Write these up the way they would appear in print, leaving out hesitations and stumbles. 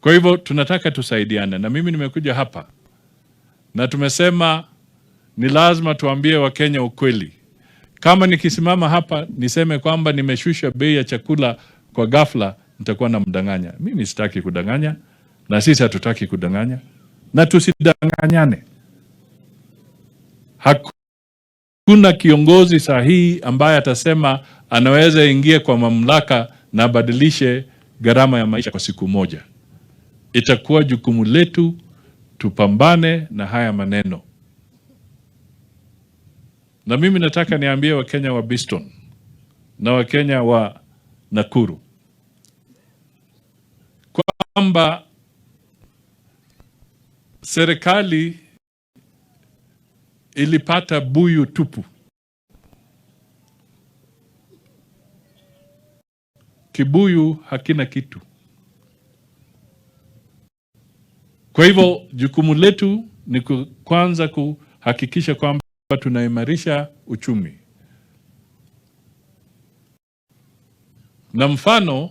Kwa hivyo tunataka tusaidiane, na mimi nimekuja hapa na tumesema ni lazima tuambie Wakenya ukweli. Kama nikisimama hapa niseme kwamba nimeshusha bei ya chakula kwa ghafla, nitakuwa namdanganya. Mimi sitaki kudanganya, na sisi hatutaki kudanganya, na tusidanganyane. Hakuna kiongozi sahihi ambaye atasema anaweza ingia kwa mamlaka na abadilishe gharama ya maisha kwa siku moja. Itakuwa jukumu letu tupambane na haya maneno. Na mimi nataka niambie Wakenya wa Biston na Wakenya wa Nakuru kwamba serikali ilipata buyu tupu. Kibuyu hakina kitu. Kwa hivyo jukumu letu ni kwanza kuhakikisha kwamba tunaimarisha uchumi, na mfano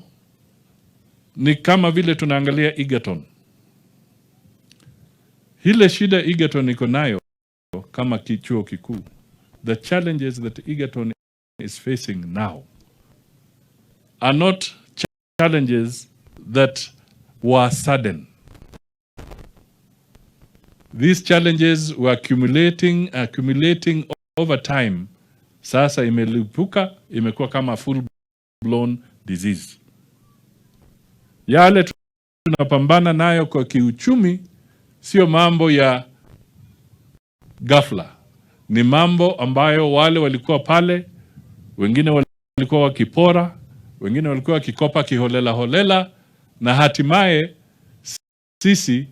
ni kama vile tunaangalia Egerton. Ile shida Egerton iko nayo kama kichuo kikuu, the challenges that Egerton is facing now are not challenges that were sudden. These challenges were accumulating, accumulating over time. Sasa imelipuka, imekuwa kama full blown disease. Yale tunapambana nayo kwa kiuchumi sio mambo ya ghafla, ni mambo ambayo wale walikuwa pale, wengine walikuwa wakipora, wengine walikuwa wakikopa kiholela holela, na hatimaye sisi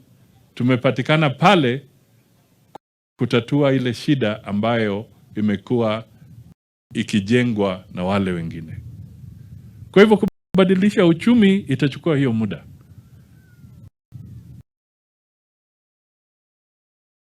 tumepatikana pale kutatua ile shida ambayo imekuwa ikijengwa na wale wengine. Kwa hivyo kubadilisha uchumi itachukua hiyo muda.